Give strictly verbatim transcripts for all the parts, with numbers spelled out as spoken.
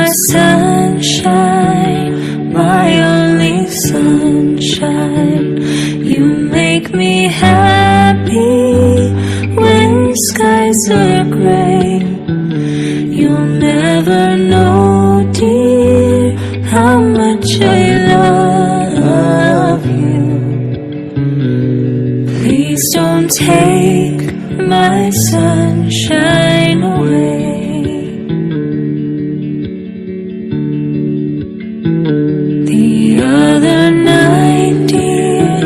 Sunshine, my only sunshine. You make me happy when skies are gray. You'll never know, dear, how much I love you. Please don't take my sunshine away. The other night, dear,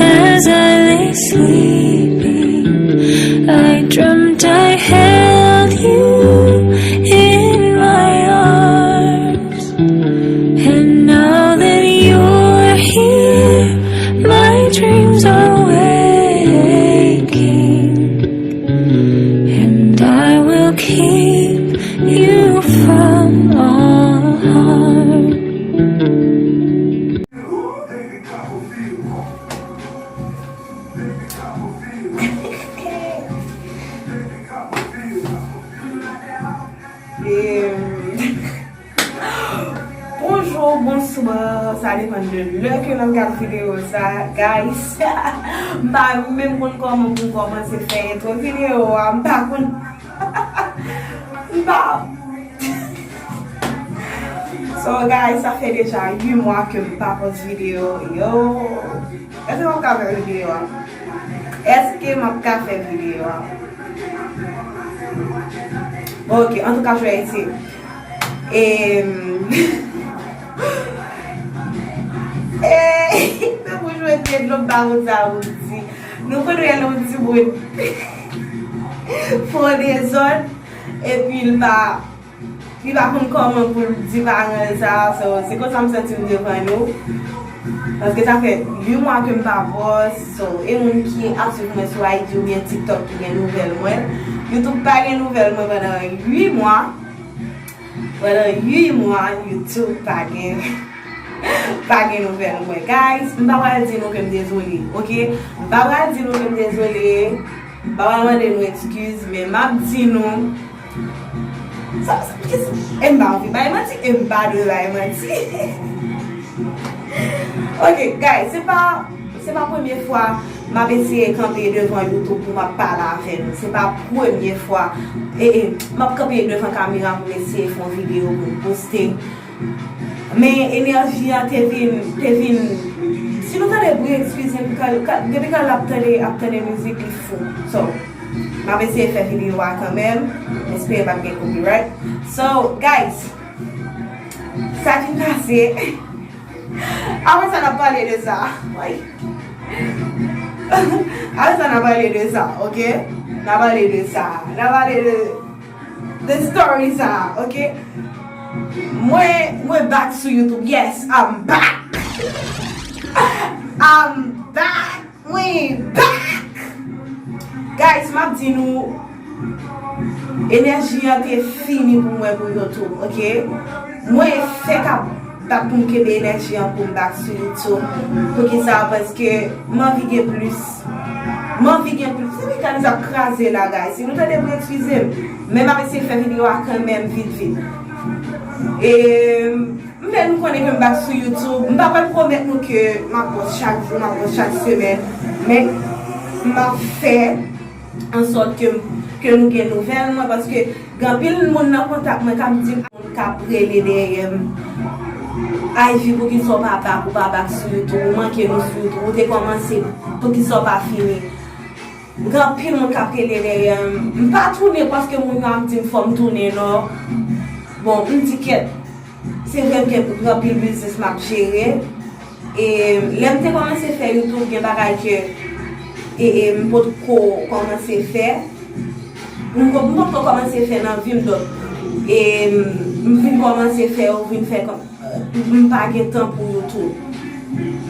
as I lay sleeping, I dreamt I held you in my arms. And now that you're here, my dreams are waking, and I will keep you from harm. Bonjou, bonswa, sa depann de lè ke n ap gade videyo sa, guys. M pa menm konn kòman pou m kòmanse fè entwo videyo a, m pa konn. M pa. So, guys, sa fè deja uit mwa ke m pa post videyo. Yo. Èske m ap ka fè videyo a? Èske m ap ka fè videyo a? Ok, antouka, jwe iti. E, e, se pou jwe pye dlo ba moun sa pou di. Nou konn wè yon timoun fè dezòd, epi l pa Li pa konn kòman pou l di paran l sa, so, se konsa m santi m devan nou. Paske sa fè uit mwa ke m pa post, so, e moun ki ap swiv mwen sou I G oubyen TikTok ki gen nouvèl mwen. YouTube pa gen nouvèl mwen pandan uit mwa. Pandan uit mwa, YouTube pa gen, pa gen nouvèl mwen. Guys, m pa pral di nou ke m dezole, ok? M pa pral di nou ke m dezole. M pa pral mande nou ekskiz, men m ap di nou, Sa, sa, e m pa anvi bay manti, e m pa dwe bay manti. Ok, guys, se pa, se pa premye fwa m ap eseye kanpe devan YouTube pou m ap pale avè nou. Se pa premye fwa. E, e, m ap kanpe devan kamera pou m eseye fè yon videyo pou m poste. Men enèji a te vin, te vin, si nou tande bri, eskize m, Kal-, Kal-, depi Kal ap tande, ap tande mizik, li fou. So, m ap eseye fè videyo a kanmenm, espere pa t gen copyright. So, guys, sa ki pase, apre sa, n ap pale de sa. Woy. Apre sa, n ap pale de sa, ok? N ap pale de sa. N ap pale de the story sa, ok? Mwen, mwen back sou YouTube. Yes, I'm back. I'm back. We back. Guys, m ap di nou, enèji an te fini pou mwen pou YouTube, ok? Mwen fèk ap bat pou m kenbe enèji an pou m back sou YouTube. Poukisa? Paske m anvi gen plis. M anvi gen plis. Se mekanis ap kraze la, guys. Si nou tande bri, eskize m. Men m ap eseye fè videyo a kanmenm vit, vit. E m vle nou konnen ke m back sou YouTube. M pa pral pwomèt nou ke m ap post chak jou, m ap post chak semèn. Men m ap fè an sòt ke, ke nou gen nouvèl mwen, paske gen anpil moun nan kontak mwen k ap di m, moun k ap rele dèyè m. Ivy, poukisa w pa back, ou pa back sou YouTube, ou manke nou sou YouTube, ou te kòmanse, poukisa w pa fini? Gen anpil moun k ap rele dèyè m. M pa tounen paske moun yo ap di m fò m tounen, non. Bon, m di kèt. Se vre m gen anpil biznis m ap jere. E lè m te kòmanse fè YouTube, gen bagay ke e, e, m potko kòmanse fè. M ko-, m potko kòmanse fè nan vi m, donk, e, m vin kòmanse fè yo, vin fè kòm, m pa gen tan pou YouTube.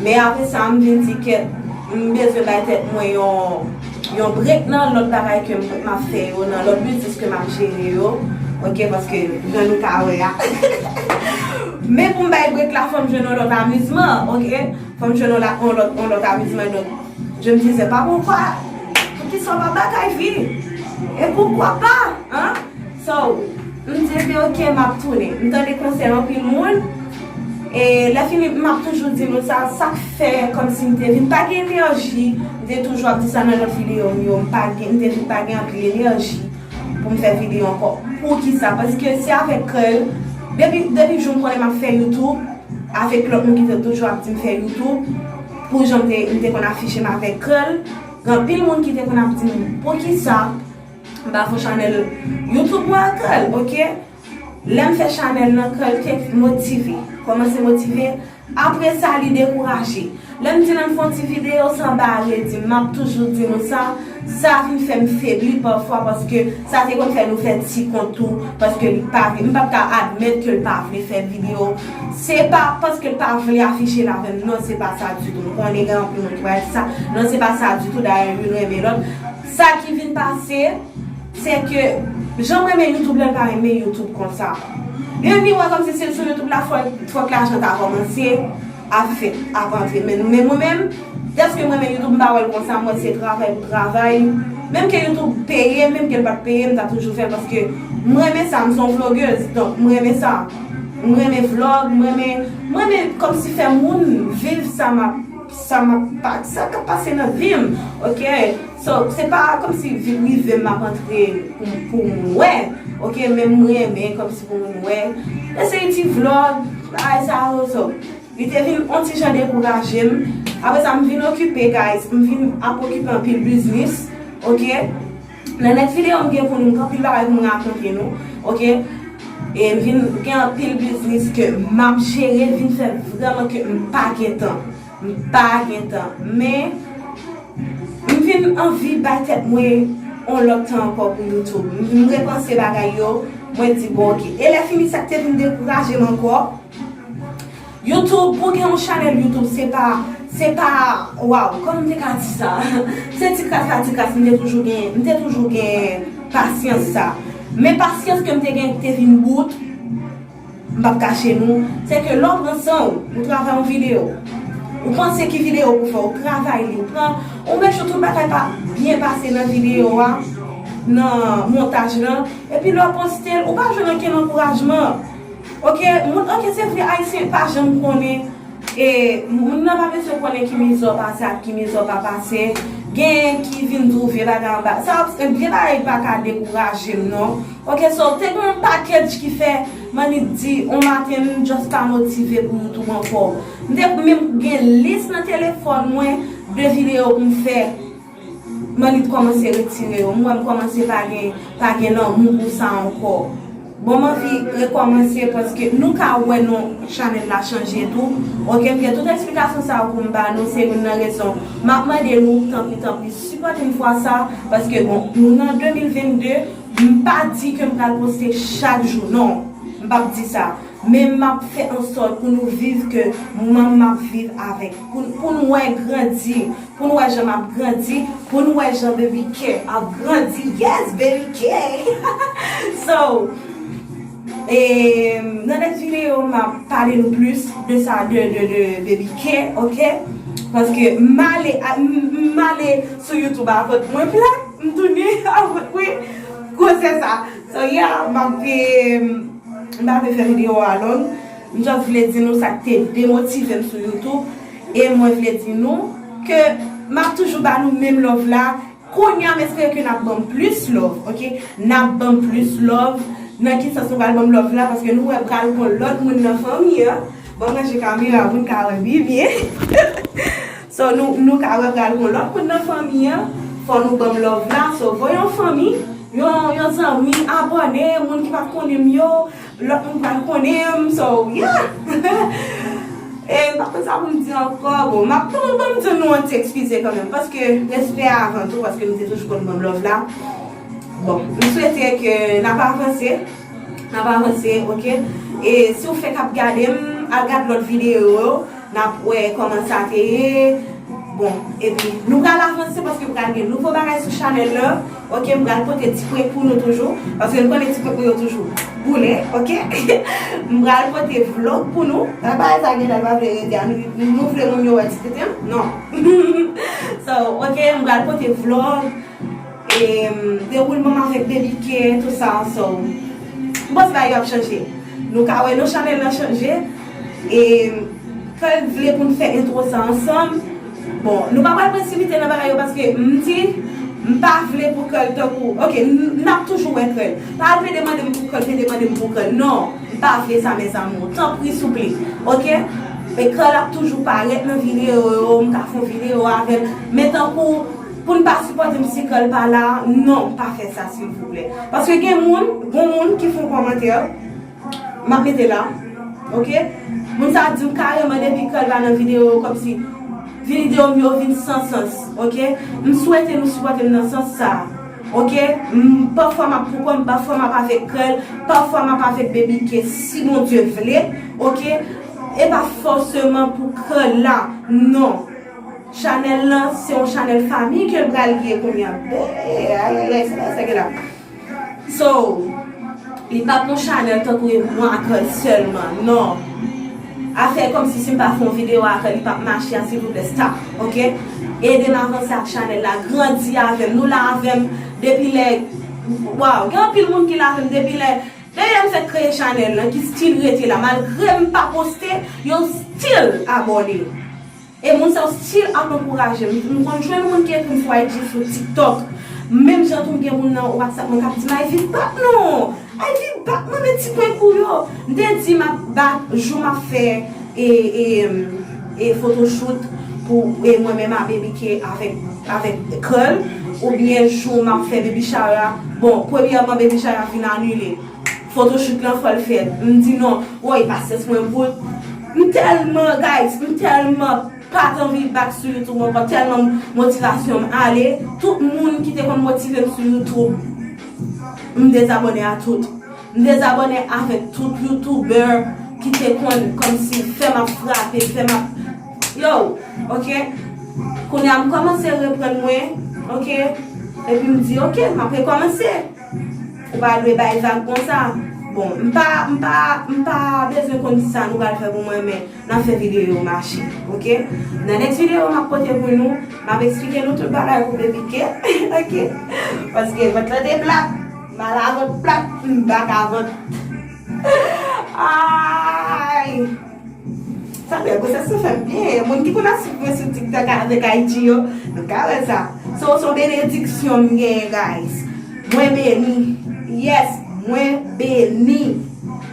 Men apre sa, m vin di kèt, m bezwen bay tèt mwen yon, yon break nan lòt bagay ke m, m ap fè yo, nan lòt biznis ke m ap jere yo, ok, paske jan nou ka wè a. Men pou m bay break la, fò m jwenn yon lòt amizman, ok? Fò m jwenn yon la-, yon lòt, yon lòt amizman, donk, je me disais, pa poukwa, poukisa w pa back, Ivy? E poukwa pa, hein? So, M di, "Ebyen, oke, m ap tounen." M tande konsèy anpil moun. E lè fini, m ap toujou di nou sa, sa k fè kòmsi m te vin pa gen enèji. M te toujou ap di sa nan lòt videyo m yo, m pa gen, m te vin pa gen anpil enèji pou m fè videyo ankò. Poukisa? Paske se avèk Krèl, depi, depi jou m konnen m ap fè YouTube, avèk lòt moun ki te toujou ap di m fè YouTube, pou jan m te, m te konn afiche m avèk Krèl, gen anpil moun ki te konn ap di m, "Poukisa m pa fè chanèl YouTube mwen ak Krèl?" Oke? Lè m fè chanèl nan, Krèl te motive, kòmanse motive. Apre sa, li dekouraje. Lè m di l ann fè yon ti videyo, Sanba redi m. M ap toujou di nou sa, sa vin fè m febli pafwa, paske sa te konn fè nou fè ti kont tou, paske li pa vle, m p ap ka admèt ke l pa vle fè videyo. Se pa paske l pa vle afiche l avè m, non, se pa sa ditou. M konnen gen anpil moun ki pral di sa. Non, se pa sa ditou, dayè, youn renmen lòt. Sa ki vin pase, se ke jan m renmen YouTube la, l pa renmen YouTube konsa. Li vin wè kòmsi si l sou YouTube la, fòk, fòk lajan ta kòmanse ap fèt, ap antre. Men, men mwen menm, dèske mwen renmen YouTube, m pa wè l konsa, m wè se travay pou travay. Menm ke YouTube peye, menm ke l pa t peye, m ta toujou fè l paske m renmen sa, m se yon vlogèz, donk m renmen sa. M renmen vlog, m renmen, m renmen kòmsi fè moun viv sa m ap, sa m ap pa, sa k ap pase nan vi m, oke? So, se pa kòmsi vi prive m ap antre pou, pou moun wè, oke? Men m renmen kòmsi pou moun wè. Eseye ti vlog, bagay sa yo, so. Li te vin on ti jan dekouraje m. Apre sa, m vin okipe, guys. M vin ap okipe anpil biznis, oke? Nan nèt videyo m gen pou nou, m gen anpil bagay pou m rakonte nou, oke? E m vin gen anpil biznis ke m ap jere, vin fè vrèman ke m pa gen tan. M pa gen tan. Men, m vin anvi bay tèt mwen on lòt tan ankò pou YouTube. M vin repanse bagay yo, mwen di, "Bon, oke." E lè fini, sa k te vin dekouraje m ankò, YouTube, pou gen yon chanèl YouTube, se pa, se pa, waw, kòman m te ka di sa? Se ti kras pa ti kras, m te toujou gen, m te toujou gen pasyans sa. Men pasyans ke m te gen te vin bout, m p ap kache nou, se ke lè w pran san w, ou travay yon videyo, ou panse ki videyo pou fè, ou travay li, ou pran, ou make sure tout bagay pa byen pase nan videyo a, nan montaj lan, epi lè w poste l, ou pa jwenn okenn ankourajman. Oke, moun, oke, se vre, Ayisyen pa janm konnen, e, moun nan pa bezwen konnen ki mizè w pase ak ki mizè w pa pase. Genyen ki vin di w vye bagay anba. Sa, vye bagay pa ka dekouraje m, non. Oke, so, te gen yon package ki fè, m annik di, yon maten, m just pa motive pou YouTube ankò. M te menm gen lis nan telefòn mwen de videyo pou m fè. M annik kòmanse retire yo. M wè m kòmanse pa gen, pa gen lanmou pou sa ankò. Bon, m anvi rekòmanse paske nou ka wè non chanèl la chanje tou. Oke, m gen tout eksplikasyon sa yo pou m ba nou, se youn nan rezon. M ap mande nou, tanpri, tanpri, sipòte m fwa sa, paske bon, nou nan de mil vennde, m pa di ke m pral poste chak jou, non, m p ap di sa. Men m ap fè ansòt pou nou viv ke moman m ap viv avèk, pou, pou n wè grandi, pou n wè jan m ap grandi, pou n wè jan Baby K ap grandi. Yes, Baby K! So, e, nan nèks videyo, m ap pale nou plis de sa, de, de, de Baby K, oke? Paske m ale, a, m, m ale sou YouTube a vant mwen plat, m tounen a vant mwen gwosè sa. So, yeah, m ap, e, m pa vle fè videyo a long. M just vle di nou sa k te demotive m sou YouTube. E mwen vle di nou ke m ap toujou ba nou menm love la. Kounye a, m espere ke n ap ban m plis love, oke? N ap ban m plis love. Nan ki sans nou pral ban m love la? Paske nou wè pral gon lòt moun nan fanmi an. Ban m ranje kamera pou n ka wè pi byen. So, nou, nou ka wè pral gon lòt moun nan fanmi an. Fò nou ban m love la. So, voye yon fanmi, yon, yon zanmi, abòne, moun ki pa t konnen m yo, lòt moun pral konnen m, so, yeah! E m pa konn sa pou m di ankò, bon, m ap tou ban m di nou yon ti eskize kanmenm, paske respè avan tou, paske nou te toujou konn ban m love la. Bon, m swete ke n ap avanse, n ap avanse, oke? E si w fèk ap gade m, al gad lòt videyo yo, n ap wè kòman sa te ye. Bon, epi nou pral avanse paske pral gen nouvo bagay sou chanèl la. Oke, m pral pote ti prank pou nou toujou. Paske nou konnen ti prank mwen yo toujou boule, oke? M pral pote vlog pou nou. Sa bagay sa gentan pa vle rete a. Nou, nou vle moun yo wè ti tete m? Non. So, oke, m pral pote vlog. E, dewoulman m avèk Baby K, tout sa, so. M panse bagay yo ap chanje. Nou ka wè non chanèl nan chanje. E Kèl vle pou n fè entwo sa ansanm. Bon, nou pa pral presipite nan bagay yo paske m di, m pa vle pou Kèl tankou, ok, n ap toujou wè Kèl. Pa al plede mande m pou Kèl, plede mande m pou Kèl. Non, m pa vle sa, mes amours. Tanpri, souple. Ok? E Kèl ap toujou parèt nan videyo yo, m ka fè yon videyo avè l. Men tankou, pou n pa sipòte m si Kèl pa la, non, pa fè sa, silvouplè. Paske gen moun, gen moun ki fè yon kòmantè, m ap mete la, ok? Moun sa di m kareman depi Kèl pa nan videyo yo, kòmsi videyo m yo vin san sans, ok? M swete nou sipòte m nan sans sa, ok? M, pafwa m ap pou kò m, pafwa m ap avèk Kèl, pafwa m ap avèk Baby K, si Bondye vle, ok? E pa fòseman pou Kèl la, non. Chanèl lan, se yon chanèl fanmi ke l pral ye kounye a. Be, ayayay, sa, sa gen la. So, li p ap yon chanèl tankou e mwen ak Kèl sèlman, non. Afè kòmsi si m pa fè yon videyo ak Kèl, li p ap mache a, silvouplè, stop, ok? Ede m avanse ak chanèl la, grandi avè m, nou la avè m depi lè, waw, gen anpil moun ki la avè m depi lè, depi lè m fèk kreye chanèl lan, ki still rete la, malgre m pa poste, yo still abòne. E moun sa yo still ap ankouraje m. M konn jwenn moun ki ekri m sou I G, sou TikTok. Menm jan tou m gen moun nan WhatsApp mwen k ap di m, "Ivy, back non! Ivy, back, mande ti pwen kou yo!" M te di m ap back jou m ap fè e, e, e photoshoot pou e mwen menm a Baby K avèk, avèk Kèl, oubyen jou m ap fè Baby Shower. Bon, premyèman, Baby Shower vin anile. Photoshoot lan fò l fèt. M di non. Woy, pasyans mwen bout. M tèlman, guys, m tèlman pa t anvi back sou YouTube ankò, tèlman motivasyon m ale. Tout moun ki te konn motive m sou YouTube, m dezabòne a tout. M dezabòne avèk tout youtubè ki te konn kòmsi fè m ap frape, fè m ap, yo, ok? Kounye a m kòmanse reprann mwen, ok? Epi m di, ok, m ap rekòmanse. Ou pa dwe bay vag konsa. Bon, m pa, m pa, m pa bezwen konn sa nou pral fè pou mwen, men n ap fè videyo yo mache, ok? Nan next videyo m ap pote pou nou, m ap eksplike nou tout bagay pou Baby K, ok? Paske vant lan te plat, m al a vant plat, m bak a vant. Ay! Sa fè gwosès sa fè m byen. Moun ki konn ap swiv mwen sou TikTok avèk I G yo, nou ka wè sa. So, se yon benediksyon m genyen, guys. Mwen beni. Yes, mwen beni.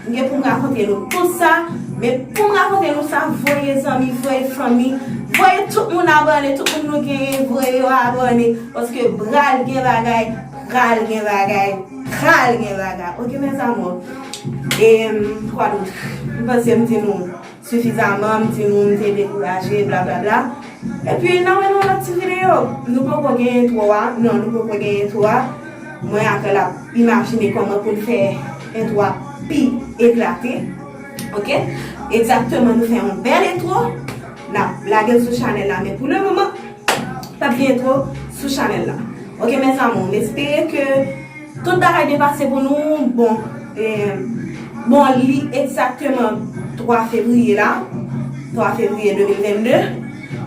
M gen pou m rakonte nou tout sa. Men pou m rakonte nou sa, voye zanmi, voye fanmi, voye tout moun abòne, tout moun nou genyen, voye yo abòne. Paske pral gen bagay, pral gen bagay, pral gen bagay. Ok, mes amours. E, kwa dot? M panse m di nou sifizaman, m di nou m te dekouraje, blablabla. Epi, n a wè nan yon lòt ti videyo. Nou poko gen entwo a. Non, nou poko gen entwo a. Mwen ak Kèl ap imajine kòman pou n fè entwo a pi eklate. Ok? Egzakteman, nou fè yon bèl entwo. N ap lage l sou chanèl la, men pou le moman, p ap gen entwo sou chanèl la. Ok, mes amours, m espere ke tout bagay byen pase pou nou. Bon, eh, bon, li egzakteman twa fevriye la, twa fevriye de mil vennde.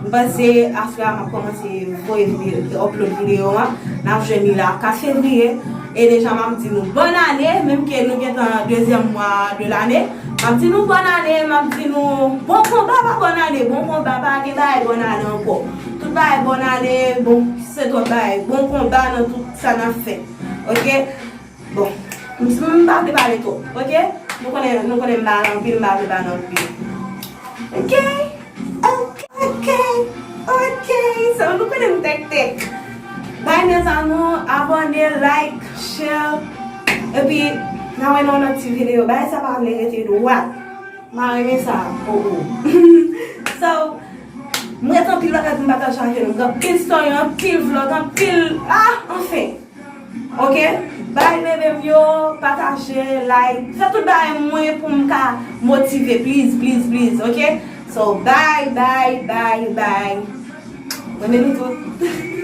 M panse aswè a m ap kòmanse voye videyo, upload videyo a. N ap jwenn li la kat fevriye. E deja m ap di nou bòn ane, menm ke nou gentan dezyèm mwa de lane. M ap di nou bòn ane, m ap di nou bon konba, pa bòn ane, bon konba, pa gen bagay bòn ane ankò. Tout bagay bòn ane, bon, se twòp bagay. Bon konba nan tout sa n ap fè. Ok? Bon, m, m pa vle pale twòp, ok? Nou konnen, nou konnen m pale anpil, m pa vle pale anpil. Ok? Ok, ok, ok. So, nou konnen m tèk tèk. Bye, mes amours, abòne, like, share. Epi, n a wè nan yon lòt ti videyo. Bagay sa pa vle rete dwat. M a renmen sa. Oh, oh. So, m ret anpil bagay pou m pataje avè nou. Gen anpil story, anpil vlog, anpil, ah, anfen. Ok? Bye, bebe m yo. Pataje, like. Fè tout bagay mwen pou m ka motive. Please, please, please. Ok? So, bye, bye, bye, bye. Mwen renmen nou tout.